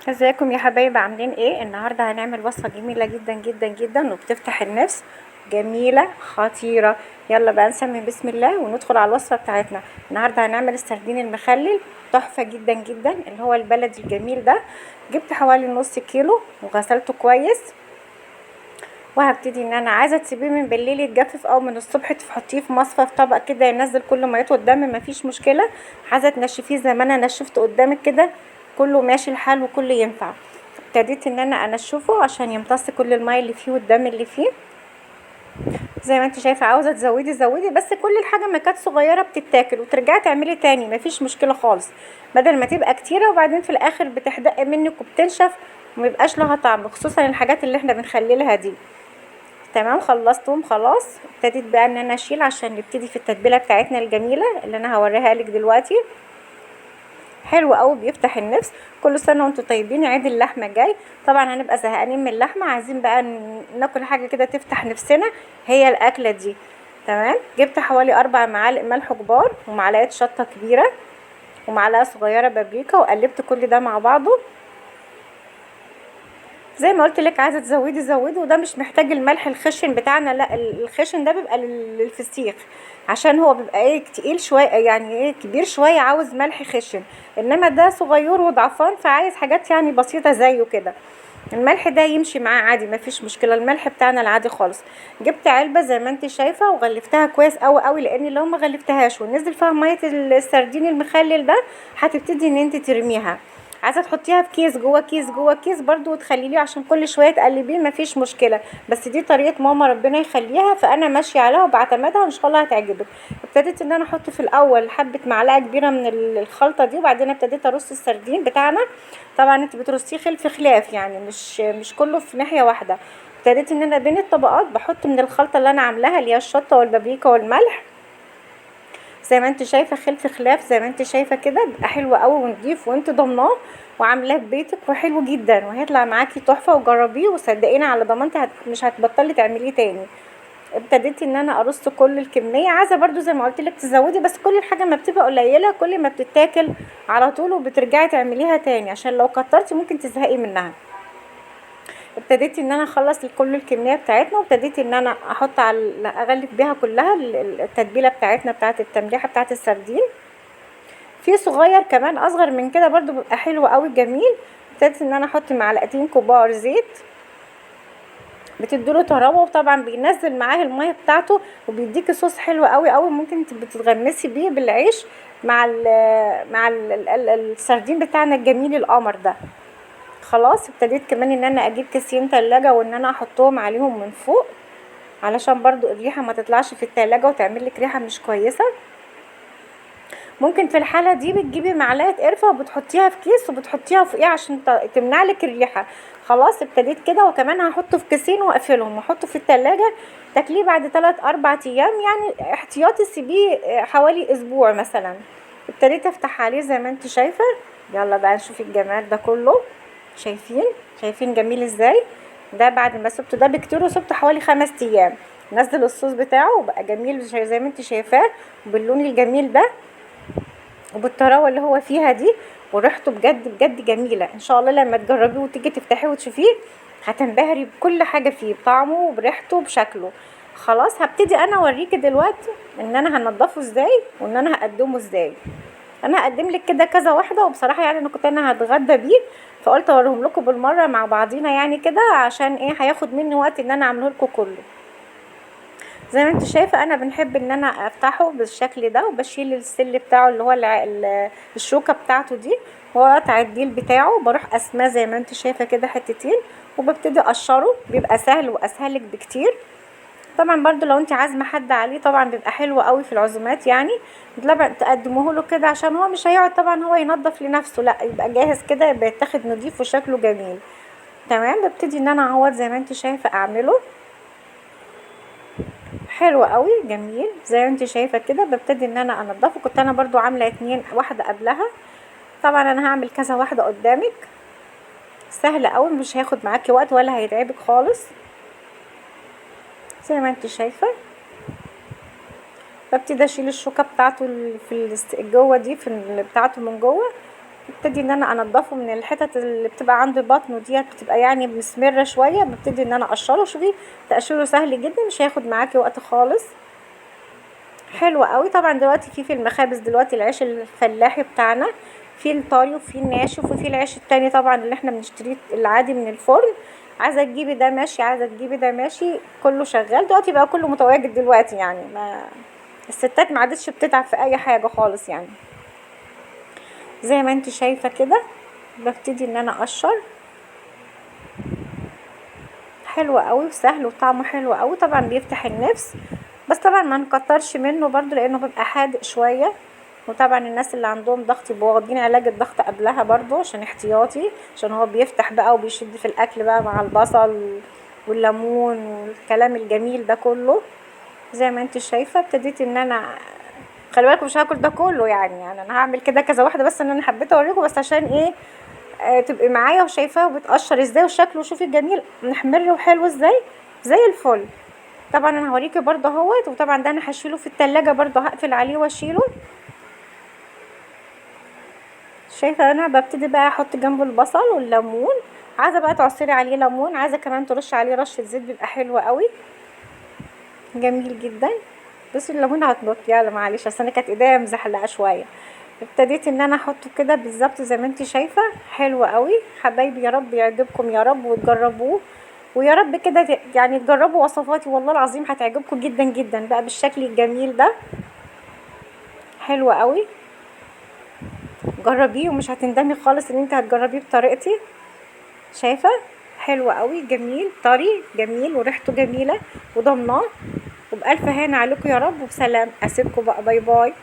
ازيكم يا حبايب؟ عاملين ايه؟ النهارده هنعمل وصفه جميلة جدا جدا جدا وبتفتح النفس، جميلة خطيرة. يلا بقى نسمي بسم الله وندخل على الوصفة بتاعتنا. النهارده هنعمل السردين المخلل، تحفة جدا جدا، اللي هو البلدي الجميل ده. جبت حوالي نص كيلو وغسلته كويس، وهبتدي ان انا عايزه تسيبيه من بالليل يتجفف او من الصبح تحطيه في مصفى في طبق كده ينزل كل ميته الدم، مفيش مشكلة. عايزه تنشفيه زي ما انا نشفته قدامك كده، كله ماشي الحال وكله ينفع. ابتديت ان انا انشفه عشان يمتص كل المية اللي فيه والدم اللي فيه. زي ما انت شايفه، عاوزه تزودي زودي، بس كل الحاجة ما كانت صغيرة بتتاكل وترجعي تعملي تاني، مفيش مشكلة خالص، بدل ما تبقى كتيرة وبعدين في الاخر بتحدق منك وبتنشف وميبقاش لها طعم، خصوصا الحاجات اللي احنا بنخللها دي. تمام، خلصتهم خلاص. ابتديت بقى ان انا اشيل عشان نبتدي في التتبيله بتاعتنا الجميلة اللي انا هوريها لك دلوقتي. حلو قوي، بيفتح النفس. كل سنة وانتم طيبين، عيد اللحمة جاي، طبعا هنبقى زهقانين من اللحمة، عايزين بقى ناكل حاجة كده تفتح نفسنا، هي الاكلة دي. تمام، جبت حوالي 4 معالق ملح كبار ومعلقة شطه كبيرة ومعلقة صغيرة بابريكا، وقلبت كل ده مع بعضه. زي ما قلت لك، عايزه تزودي زودي، وده مش محتاج الملح الخشن بتاعنا، لا الخشن ده بيبقى للفسيخ، عشان هو بيبقى ايه تقيل شوية، يعني ايه كبير شوية، عاوز ملح خشن، انما ده صغير وضعفان فعايز حاجات يعني بسيطة زيه كده. الملح ده يمشي معاه عادي، مفيش مشكلة، الملح بتاعنا العادي خالص. جبت علبة زي ما انت شايفه وغلفتها كويس قوي قوي، لان لو ما غلفتهاش ونزل فيها مية السردين المخلل ده هتبتدي ان انت ترميها. عايزه تحطيها في كيس جوه كيس جوه كيس برضو وتخليه عشان كل شوية تقلبيه، مفيش مشكلة. بس دي طريقه ماما ربنا يخليها، فانا ماشية عليها وبعتمدها وان شاء الله هتعجبك. ابتديت ان انا احط في الاول حبه معلقه كبيرة من الخلطة دي، وبعدين ابتديت ارص السردين بتاعنا. طبعا انت بترصيه خلف خلاف، يعني مش كله في ناحية واحدة. ابتديت ان انا بين الطبقات بحط من الخلطة اللي انا عاملاها اللي هي الشطه والبابريكا والملح، زي ما انت شايفه خلف خلاف، زي ما انت شايفه كده، بيبقى حلو قوي ونضيف وانت ضامناه وعاملاه في بيتك، وحلو جدا وهيطلع معاكي تحفة. وجربيه وصدقيني على ضمانتي مش هتبطلي تعمليه تاني. ابتديت ان انا ارص كل الكمية. عايزه برده زي ما قلت لك تزودي، بس كل الحاجة ما بتبقى قليله كل ما بتتاكل على طول وبترجعي تعمليها تاني، عشان لو كترتي ممكن تزهقي منها. ابتديت ان انا اخلص كل الكمية بتاعتنا، وابتديت ان انا احط على اغلف بيها كلها التتبيله بتاعتنا بتاعت التمليحه بتاعت السردين. في صغير كمان اصغر من كده برده بيبقى حلو قوي جميل. ابتديت ان انا احط معلقتين كبار زيت، بتديله طراوه، وطبعا بينزل معاه المية بتاعته وبيديكي صوص حلو قوي قوي، ممكن بتتغمسي بيه بالعيش مع السردين بتاعنا الجميل القمر ده. خلاص ابتديت كمان ان انا اجيب كيسين تلاجة وان انا احطهم عليهم من فوق، علشان برضو الريحة ما تطلعش في التلاجة وتعمل لك ريحة مش كويسة. ممكن في الحالة دي بتجيبي معلقة قرفة وبتحطيها في كيس وبتحطيها فوقيها عشان تمنع لك الريحة. خلاص ابتديت كده، وكمان هحطه في كيسين واقفلهم واحطه في التلاجة، تاكليه بعد 3-4 ايام، يعني احتياطي سيبيه حوالي اسبوع مثلا. ابتديت افتح عليه زي ما انت شايفة. يلا بقى نشوف الجمال ده كله. شايفين جميل ازاي؟ ده بعد ما سبته ده بكتير، وسبته حوالي 5 ايام، نزل الصوص بتاعه وبقى جميل زي ما انت شايفاه، وباللون الجميل ده وبالطراوه اللي هو فيها دي، وريحته بجد بجد جميلة. ان شاء الله لما تجربيه وتيجي تفتحيه وتشوفيه هتنبهري بكل حاجة فيه، بطعمه وبريحته وبشكله. خلاص هبتدي انا اوريكي دلوقتي ان انا هنضفه ازاي وان انا هقدمه ازاي. انا هقدم لك كده كذا واحدة، وبصراحة يعني انا كنت هتغدى بيه، فقلت اوريهم لكم بالمرة مع بعضينا يعني كده، عشان ايه هياخد مني وقت ان انا اعمله لكم كله. زي ما انت شايفه انا بنحب ان انا افتحه بالشكل ده، وبشيل السل بتاعه اللي هو الشوكة بتاعته دي، واقطع الديل بتاعه، بروح قسماه زي ما انت شايفه كده حتتين، وببتدي اقشره. بيبقى سهل واسهل لك بكتير. طبعا برضو لو انت عازمة حد عليه طبعا بيبقى حلو قوي في العزومات، يعني طبعا تقدموه له كده، عشان هو مش هيقعد طبعا هو ينظف لنفسه، لا يبقى جاهز كده، يبقى يتاخد نضيف وشكله جميل. تمام، ببتدي ان انا اعوض زي ما انت شايفه اعمله حلو قوي جميل زي ما انت شايفه كده. ببتدي ان انا انضفه. كنت انا برضو عامله 2 واحدة قبلها، طبعا انا هعمل كذا واحدة قدامك. سهل قوي، مش هياخد معاكي وقت ولا هيتعبك خالص زي ما انت شايفه. ببتدي اشيل الشوكة بتاعته في جوه دي، في بتاعته من جوه، ابتدي ان انا انضفه من الحتت اللي بتبقى عند بطنه ديت، بتبقى يعني مسمره شوية. ببتدي ان انا اقشره. شوفي تقشيره سهل جدا، مش هياخد معاكي وقت خالص، حلو قوي. طبعا دلوقتي في المخابز دلوقتي العيش الفلاحي بتاعنا، في الطري وفي الناشف وفي العيش التاني طبعا اللي احنا بنشتريه العادي من الفرن. عايزه تجيبي ده ماشي، عايزه تجيبي ده ماشي، كله شغال دلوقتي بقى، كله متواجد دلوقتي يعني. ما الستات ما عادتش بتتعب في اي حاجة خالص يعني. زي ما انت شايفه كده ببتدي ان انا اقشر، حلو قوي وسهل وطعمه حلو قوي. طبعا بيفتح النفس، بس طبعا ما نكترش منه برضو لانه بيبقى حادق شوية. وطبعا الناس اللي عندهم ضغط يبقوا واخدين علاج الضغط قبلها برضو عشان احتياطي، عشان هو بيفتح بقى وبيشد في الاكل بقى مع البصل والليمون والكلام الجميل ده كله. زي ما انت شايفه ابتديت ان انا، خلي بالكم مش هاكل ده كله يعني انا هعمل كده كذا واحدة بس، ان انا حبيت اوريكم بس عشان ايه، تبقي معايا وشايفاه وبتقشر ازاي وشكله، شوفي الجميل محمر وحلو ازاي زي الفل. طبعا انا هوريكي برضه اهوت. وطبعا ده انا هشيله في التلاجة برضه، هقفل عليه واشيله. شايفه انا ببتدي بقى احط جنبه البصل والليمون، عايزه بقى تعصري عليه ليمون، عايزه كمان ترش عليه رشه زيت، بيبقى حلو قوي جميل جدا. بس الليمون هتنط، يلا معلش اصل انا كانت ايديا مزحلقه شوية. ابتديت ان انا احطه كده بالظبط زي ما انت شايفه، حلو قوي حبايبي. يا رب يعجبكم يا رب وتجربوه، ويا رب كده يعني تجربوا وصفاتي، والله العظيم هتعجبكم جدا جدا بقى بالشكل الجميل ده، حلو قوي. جربيه ومش هتندمي خالص ان انت هتجربيه بطريقتي. شايفه حلو قوي جميل طري جميل وريحته جميلة وضمناه. وبألف هنا عليكم يا رب، وبسلام. اسيبكم بقى، bye bye.